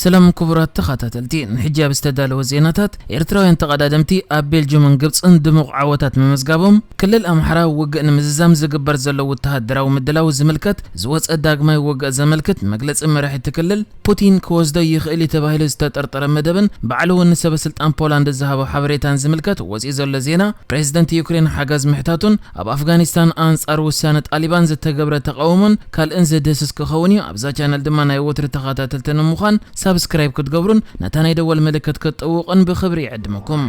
ሰላም ክቡራት ተኸታተልቲ፣ ንሕጂ ኣብ ዝተዳለወ ዜናታት፣ ኤርትራውያን ተቐዳደምቲ ኣብ ቤልጅምን ግብጽን ድሙቕ ዓወታት ምምዝጋቦም፣ ክልል ኣምሓራ ውግእ ንምዝዛም ዝግበር ዘሎ ወተሃደራዊ ምድላው ዝምልከት ዝወጸ ዳግማይ ውግእ ዘመልክት መግለጺ መራሒ እቲ ክልል፣ ፑቲን ክወስዶ ይኽእል እዩ ተባሂሉ ዝተጠርጠረ መደብን ባዕሉ እውን ንሰበ ስልጣን ፖላንድ ዝሃቦ ሓበሬታን ዝምልከት ወጺኡ ዘሎ ዜና፣ ፕሬዝደንት ዩክሬን ሓገዝ ምሕታቱን ኣብ ኣፍጋኒስታን ኣንጻር ውሳነ ጣሊባን ዝተገብረ ተቓውሞን ካልእን ዝድህስስ ክኸውን እዩ። ኣብዛ ቻነል ድማ ናይ ወትሪ ተኸታተልቲ ንምዃን ሳብስክራይብ ክትገብሩን ነታ ናይ ደወል ምልክት ክትጥውቑን ብኽብሪ ይዕድመኩም።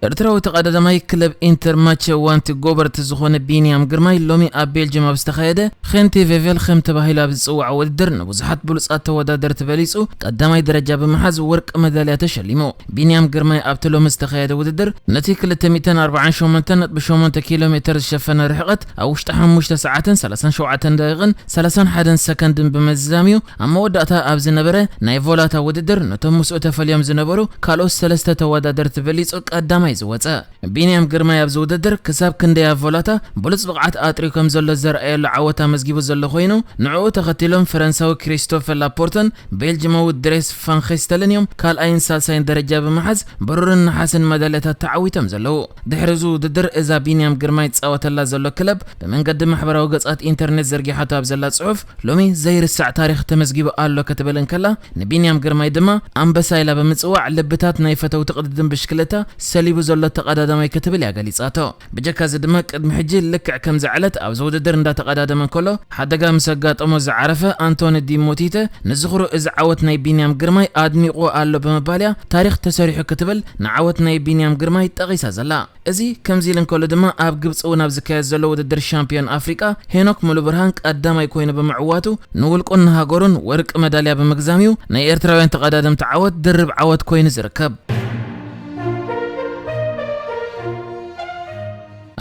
ኤርትራዊ ተቐዳዳማይ ክለብ ኢንተር ማቸ ዋንቲ ጎበርት ዝኾነ ቢንያም ግርማይ ሎሚ ኣብ ቤልጅም ኣብ ዝተኻየደ ኸንቲ ቬቨል ኸም ተባሂሉ ኣብ ዝጽዋዕ ውድድር ንብዙሓት ብሉጻት ተወዳደርቲ በሊጹ ቀዳማይ ደረጃ ብምሓዝ ወርቂ መዳልያ ተሸሊሙ። ቢንያም ግርማይ ኣብቲ ሎሚ ዝተኻየደ ውድድር ነቲ ክልተ ሚእትን ኣርባዓን ሸሞንተን ነጥቢ ሸሞንተ ኪሎ ሜተር ዝሸፈነ ርሕቐት ኣብ ውሽጢ ሓሙሽተ ሰዓትን ሰላሳን ሸውዓተን ደቂቕን ሰላሳን ሓደን ሰከንድን ብምዝዛም እዩ ኣብ መወዳእታ ኣብ ዝነበረ ናይ ቮላታ ውድድር ነቶም ምስኡ ተፈልዮም ዝነበሩ ካልኦት ሰለስተ ተወዳደርቲ በሊጹ ቀዳማይ ዝወጸ። ቢንያም ግርማይ ኣብዚ ውድድር ክሳብ ክንደይ ኣብ ቮላታ ብሉጽ ብቕዓት ኣጥርዩ ከም ዘሎ ዘርኣየሉ ዓወት ኣመዝጊቡ ዘሎ ኮይኑ፣ ንዕኡ ተኸቲሎም ፈረንሳዊ ክሪስቶፈር ላፖርተን ቤልጅማዊ ድሬስ ፋን ኸስተልን እዮም ካልኣይን ሳልሳይን ደረጃ ብምሓዝ ብሩርን ነሓስን መዳልያታት ተዓዊቶም ዘለዉ። ድሕሪ እዚ ውድድር እዛ ቢንያም ግርማይ ዝጻወተላ ዘሎ ክለብ ብመንገዲ ማሕበራዊ ገጻት ኢንተርኔት ዘርጊሓቶ ኣብ ዘላ ጽሑፍ፣ ሎሚ ዘይርሳዕ ታሪኽ ተመዝጊቡ ኣሎ ክትብል እንከላ፣ ንቢንያም ግርማይ ድማ ኣንበሳ ኢላ ብምጽዋዕ ልብታት ናይ ፈተውቲ ቅድድም ብሽክለታ ሰሊቡ ዘሎ ተቐዳዳማይ ክትብል እያ ገሊጻቶ። ብጀካ እዚ ድማ ቅድሚ ሕጂ ልክዕ ከምዚ ዕለት ኣብዚ ውድድር እንዳተቐዳደመ እንከሎ ሓደጋ ምስ ኣጋጠሞ ዝዓረፈ ኣንቶኒ ዲሞቲተ ንዝኽሩ እዚ ዓወት ናይ ቢንያም ግርማይ ኣድኒቑ ኣሎ ብምባል እያ ታሪኽ ተሰሪሑ ክትብል ንዓወት ናይ ቢንያም ግርማይ ጠቒሳ ዘላ። እዚ ከምዚ ኢሉ እንከሎ ድማ ኣብ ግብፂ እውን ኣብ ዝካየድ ዘሎ ውድድር ሻምፒዮን ኣፍሪቃ ሄኖክ ሙሉብርሃን ቀዳማይ ኮይኑ ብምዕዋቱ ንውልቁን ንሃገሩን ወርቂ መዳልያ ብምግዛም እዩ ናይ ኤርትራውያን ተቐዳደምቲ ዓወት ድርብ ዓወት ኮይኑ ዝርከብ።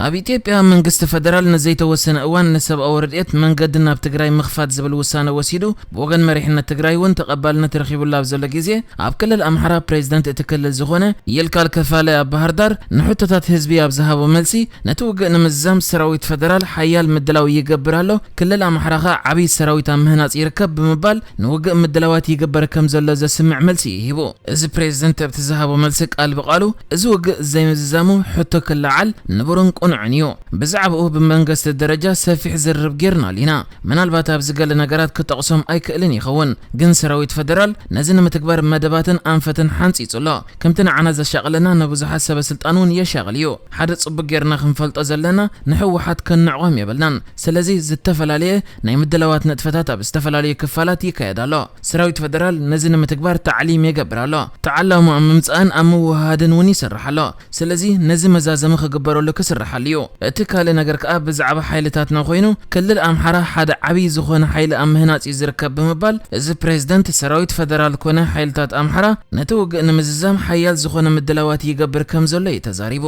ኣብ ኢትዮጵያ መንግስቲ ፈደራል ንዘይተወሰነ እዋን ንሰብኣዊ ረድኤት መንገዲ ናብ ትግራይ ምኽፋት ዝብል ውሳነ ወሲዱ ብወገን መሪሕነት ትግራይ እውን ተቐባልነት ረኺቡሉ ኣብ ዘሎ ግዜ ኣብ ክልል ኣምሓራ ፕሬዝደንት እቲ ክልል ዝኾነ ይልቃል ከፋለ ኣብ ባህር ዳር ንሕቶታት ህዝቢ ኣብ ዝሃቦ መልሲ ነቲ ውግእ ንምዝዛም ሰራዊት ፈደራል ሓያል ምድላው ይገብር ኣሎ፣ ክልል ኣምሓራ ኸኣ ዓብዪ ሰራዊት ኣብ ምህናፅ ይርከብ ብምባል ንውግእ ምድላዋት ይግበር ከም ዘሎ ዘስምዕ መልሲ እዩ ሂቡ። እዚ ፕሬዝደንት ኣብቲ ዝሃቦ መልሲ ቃል ብቃሉ፣ እዚ ውግእ ዘይምዝዛሙ ሕቶ ክለዓል ንቡርን ቅኑዕን እዩ። ብዛዕባኡ ብመንግስቲ ደረጃ ሰፊሕ ዝርርብ ጌርናሉ ኢና። ምናልባት ኣብዚ ገለ ነገራት ክጠቕሶም ኣይክእልን ይኸውን፣ ግን ሰራዊት ፈደራል ነዚ ንምትግባር መደባትን ኣንፈትን ሓንጺጹ ኣሎ። ከምቲ ንዓና ዘሻቕለና ንብዙሓት ሰበ ስልጣን እውን የሻቕል እዩ። ሓደ ጽቡቕ ጌርና ክንፈልጦ ዘለና ንህወሓት ከንዕቖም የብልናን። ስለዚ ዝተፈላለየ ናይ ምድላዋት ንጥፈታት ኣብ ዝተፈላለዩ ክፋላት ይካየድ ኣሎ። ሰራዊት ፈደራል ነዚ ንምትግባር ታዕሊም የገብር ኣሎ። ተዓላሙ ኣብ ምምጻእን ኣብ ምውህሃድን እውን ይሰርሕ ኣሎ። ስለዚ ነዚ መዛዘሚ ክግበረሉ ክስርሓሉ እዩ። እቲ ካልእ ነገር ከኣ ብዛዕባ ሓይልታትና ኮይኑ ክልል ኣምሓራ ሓደ ዓብዪ ዝኾነ ሓይሊ ኣብ ምህናጽ እዩ ዝርከብ ብምባል እዚ ፕሬዝደንት ሰራዊት ፈደራል ኮነ ሓይልታት ኣምሓራ ነቲ ውግእ ንምዝዛም ሓያል ዝኾነ ምድላዋት ይገብር ከም ዘሎ እዩ ተዛሪቡ።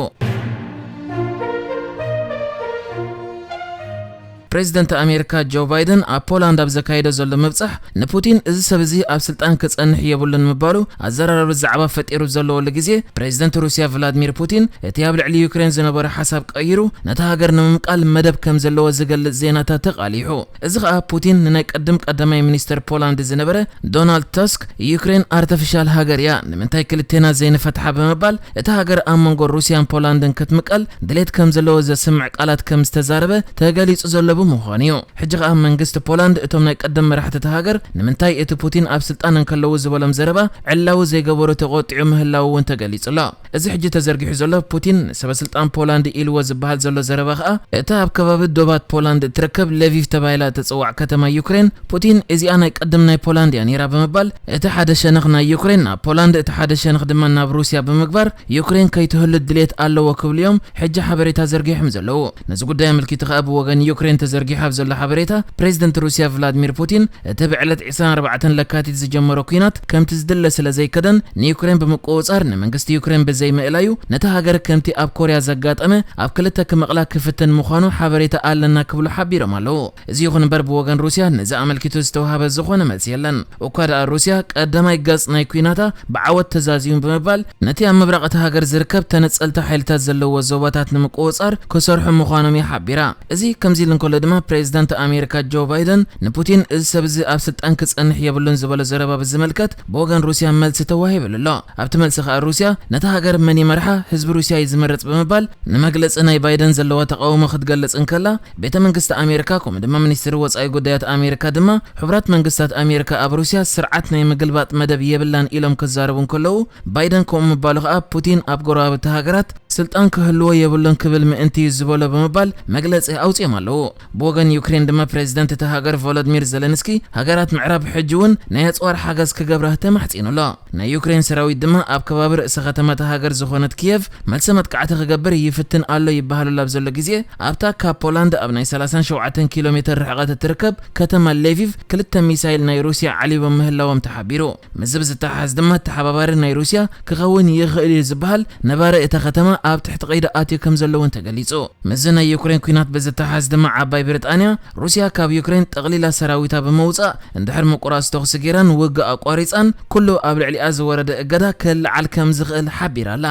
ፕሬዝደንት ኣሜሪካ ጆ ባይደን ኣብ ፖላንድ ኣብ ዘካየዶ ዘሎ ምብጻሕ ንፑቲን እዚ ሰብ እዚ ኣብ ስልጣን ክጸንሕ የብሉን ምባሉ ኣዘራረቢ ዛዕባ ፈጢሩ ዘለወሉ ግዜ ፕሬዝደንት ሩስያ ቭላድሚር ፑቲን እቲ ኣብ ልዕሊ ዩክሬን ዝነበረ ሓሳብ ቀይሩ ነታ ሃገር ንምምቃል መደብ ከም ዘለዎ ዝገልጽ ዜናታት ተቓሊሑ። እዚ ኸኣ ፑቲን ንናይ ቅድም ቀዳማይ ሚኒስተር ፖላንድ ዝነበረ ዶናልድ ተስክ ዩክሬን ኣርተፊሻል ሃገር እያ፣ ንምንታይ ክልቴና ዘይንፈትሓ ብምባል እታ ሃገር ኣብ መንጎ ሩስያን ፖላንድን ክትምቀል ድሌት ከም ዘለዎ ዘስምዕ ቃላት ከም ዝተዛረበ ተገሊጹ ዘሎ ብምዃኑ እዩ። ሕጂ ኸኣ መንግስቲ ፖላንድ እቶም ናይ ቀደም መራሕቲ እታ ሃገር ንምንታይ እቲ ፑቲን ኣብ ስልጣን እንከለዉ ዝበሎም ዘረባ ዕላዊ ዘይገበሩ ተቖጢዑ ምህላዉ እውን ተገሊጹ ኣሎ። እዚ ሕጂ ተዘርጊሑ ዘሎ ፑቲን ንሰበ ስልጣን ፖላንድ ኢልዎ ዝበሃል ዘሎ ዘረባ ኸኣ እታ ኣብ ከባቢ ዶባት ፖላንድ እትርከብ ለቪቭ ተባሂላ እትጽዋዕ ከተማ ዩክሬን ፑቲን እዚኣ ናይ ቀደም ናይ ፖላንድ እያ ነይራ ብምባል እቲ ሓደ ሸነኽ ናይ ዩክሬን ናብ ፖላንድ እቲ ሓደ ሸነኽ ድማ ናብ ሩስያ ብምግባር ዩክሬን ከይትህሉ ድሌት ኣለዎ ክብሉ እዮም ሕጂ ሓበሬታ ዘርጊሖም ዘለዉ። ነዚ ጉዳይ ኣመልኪቱ ኸኣ ብወገን ዩክሬን ተዘርጊሑ ኣብ ዘሎ ሓበሬታ ፕሬዝደንት ሩስያ ቭላድሚር ፑቲን እቲ ብዕለት ዕስራን ኣርባዕተን ለካቲት ዝጀመሮ ኲናት ከምቲ ዝድለ ስለ ዘይከደን ንዩክሬን ብምቁጽጻር ንመንግስቲ ዩክሬን ብዘይምእላዩ ነታ ሃገር ከምቲ ኣብ ኮርያ ዘጋጠመ ኣብ ክልተ ክመቕላ ክፍትን ምዃኑ ሓበሬታ ኣለና ክብሉ ሓቢሮም ኣለዉ። እዚ ይኹን እምበር ብወገን ሩስያ ነዚ ኣመልኪቱ ዝተውሃበ ዝኾነ መልሲ የለን። እኳ ደኣ ሩስያ ቀዳማይ ገጽ ናይ ኲናታ ብዓወት ተዛዚሙ ብምባል ነቲ ኣብ ምብራቕ እታ ሃገር ዝርከብ ተነጸልቲ ሓይልታት ዘለዎ ዞባታት ንምቁጽጻር ክሰርሑ ምዃኖም እያ ሓቢራ። እዚ ከምዚ ኢሉ እንከሎ ድማ ፕሬዝዳንት ኣሜሪካ ጆ ባይደን ንፑቲን፣ "እዚ ሰብ እዚ ኣብ ስልጣን ክጸንሕ የብሉን" ዝበሎ ዘረባ ብዝምልከት ብወገን ሩስያ መልሲ ተዋሂብሉ ኣሎ። ኣብቲ መልሲ ከኣ ሩስያ ነታ ሃገር መን ይመርሓ፣ ህዝቢ ሩስያ እዩ ዝመርጽ ብምባል ንመግለጺ ናይ ባይደን ዘለዋ ተቃውሞ ክትገልጽ እንከላ፣ ቤተ መንግስቲ ኣሜሪካ ከምኡ ድማ ሚኒስትሪ ወጻኢ ጉዳያት ኣሜሪካ ድማ ሕቡራት መንግስታት ኣሜሪካ ኣብ ሩስያ ስርዓት ናይ ምግልባጥ መደብ የብላን ኢሎም ክዛረቡ እንከለዉ፣ ባይደን ከምኡ ምባሉ ከኣ ፑቲን ኣብ ጎረባብቲ ሃገራት ስልጣን ክህልዎ የብሉን ክብል ምእንቲ እዩ ዝበሎ ብምባል መግለጺ ኣውጺኦም ኣለዉ። ብወገን ዩክሬን ድማ ፕሬዝደንት እታ ሃገር ቮሎድሚር ዘለንስኪ ሃገራት ምዕራብ ሕጂ እውን ናይ ኣጽዋር ሓገዝ ክገብራ ተማሕጺኑ ኣሎ። ናይ ዩክሬን ሰራዊት ድማ ኣብ ከባቢ ርእሰ ከተማ እታ ሃገር ዝኾነት ኪየቭ መልሰ መጥቃዕቲ ክገብር ይፍትን ኣሎ ይበሃሉላ ኣብ ዘሎ ግዜ፣ ኣብታ ካብ ፖላንድ ኣብ ናይ ሰላሳን ሸውዓተን ኪሎ ሜትር ርሕቐት እትርከብ ከተማ ሌቪቭ ክልተ ሚሳይል ናይ ሩስያ ዓሊቦም ምህላዎም ተሓቢሩ። ምስዚ ብዝተሓሓዝ ድማ ተሓባባሪ ናይ ሩስያ ክኸውን ይኽእል እዩ ዝበሃል ነባሪ እታ ከተማ ኣብ ትሕቲ ቀይዲ ኣትዩ ከም ዘሎ እውን ተገሊጹ። ምስዚ ናይ ዩክሬን ኲናት ብዝተሓሓዝ ድማ ዓባይ ብሪጣንያ ሩስያ ካብ ዩክሬን ጠቕሊላ ሰራዊታ ብምውጻእ እንድሕር ምቁራጽ ተኹሲ ጌራን ውግእ ኣቋሪጻን ኩሉ ኣብ ልዕሊኣ ዝወረደ እገዳ ክልዓል ከም ዝኽእል ሓቢራ ኣላ።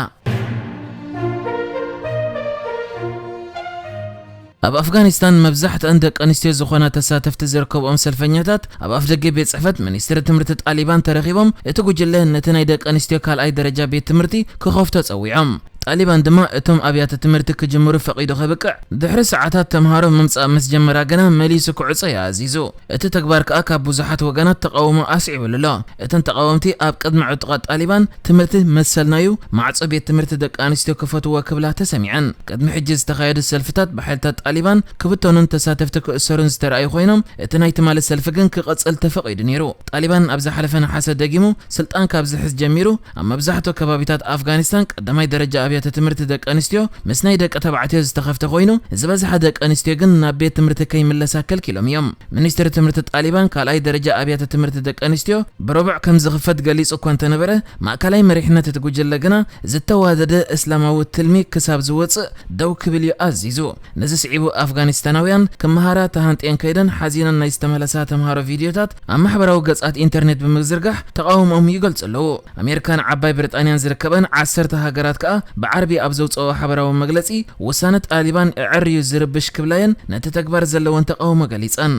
ኣብ ኣፍጋኒስታን መብዛሕትአን ደቂ ኣንስትዮ ዝኾና ተሳተፍቲ ዝርከብኦም ሰልፈኛታት ኣብ ኣፍደገ ቤት ጽሕፈት ሚኒስትሪ ትምህርቲ ጣሊባን ተረኺቦም፣ እቲ ጉጅለ ነቲ ናይ ደቂ ኣንስትዮ ካልኣይ ደረጃ ቤት ትምህርቲ ክኸፍቶ ጸዊዖም። ጣሊባን ድማ እቶም ኣብያተ ትምህርቲ ክጅምሩ ፈቒዱ ከብቅዕ ድሕሪ ሰዓታት ተምሃሮ ምምጻእ ምስ ጀመራ ግና መሊሱ ክዕጾ እዩ ኣዚዙ። እቲ ተግባር ከኣ ካብ ብዙሓት ወገናት ተቓውሞ ኣስዒቡሉ ኣሎ። እተን ተቓወምቲ ኣብ ቅድሚ ዕጡቓት ጣሊባን ትምህርቲ መሰልናዩ፣ ማዕጾ ቤት ትምህርቲ ደቂ ኣንስትዮ ክፈትዎ ክብላ ተሰሚዐን። ቅድሚ ሕጂ ዝተኻየዱ ሰልፍታት ብሓይልታት ጣሊባን ክብተኑን ተሳተፍቲ ክእሰሩን ዝተረኣዩ ኮይኖም፣ እቲ ናይ ትማሊ ሰልፊ ግን ክቕጽል ተፈቒዱ ነይሩ። ጣሊባን ኣብ ዝሓለፈ ነሓሰ ደጊሙ ስልጣን ካብ ዝሕዝ ጀሚሩ ኣብ መብዛሕትኡ ከባቢታት ኣፍጋኒስታን ቀዳማይ ደረጃ ኣብያተ ትምህርቲ ደቂ ኣንስትዮ ምስ ናይ ደቂ ተባዕትዮ ዝተኸፍተ ኮይኑ፣ ዝበዝሓ ደቂ ኣንስትዮ ግን ናብ ቤት ትምህርቲ ከይምለሳ ከልኪሎም እዮም። ሚኒስትሪ ትምህርቲ ጣሊባን ካልኣይ ደረጃ ኣብያተ ትምህርቲ ደቂ ኣንስትዮ ብረቡዕ ከም ዝኽፈት ገሊጹ እኳ እንተነበረ፣ ማእከላይ መሪሕነት እቲ ጉጅለ ግና ዝተዋደደ እስላማዊ ትልሚ ክሳብ ዝወጽእ ደው ክብል እዩ ኣዚዙ። ነዚ ስዒቡ ኣፍጋኒስታናውያን ክመሃራ ተሃንጥየን ከይደን ሓዚነን ናይ ዝተመለሳ ተምሃሮ ቪድዮታት ኣብ ማሕበራዊ ገጻት ኢንተርኔት ብምዝርጋሕ ተቓውሞኦም ይገልጹ ኣለዉ። ኣሜሪካን ዓባይ ብሪጣንያን ዝርከበን ዓሰርተ ሃገራት ከኣ ብዓርቢ ኣብ ዘውጽኦ ሓበራዊ መግለጺ፣ ውሳነ ጣሊባን እዕር እዩ ዝርብሽ ክብላየን ነቲ ተግባር ዘለወን ተቓውሞ ገሊጸን።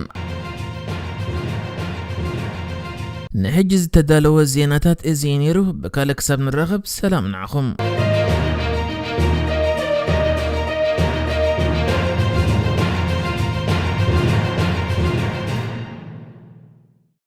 ንሕጂ ዝተዳለወ ዜናታት እዚ እዩ ነይሩ። ብካልእ ክሳብ ንራኸብ ሰላም ንዓኹም።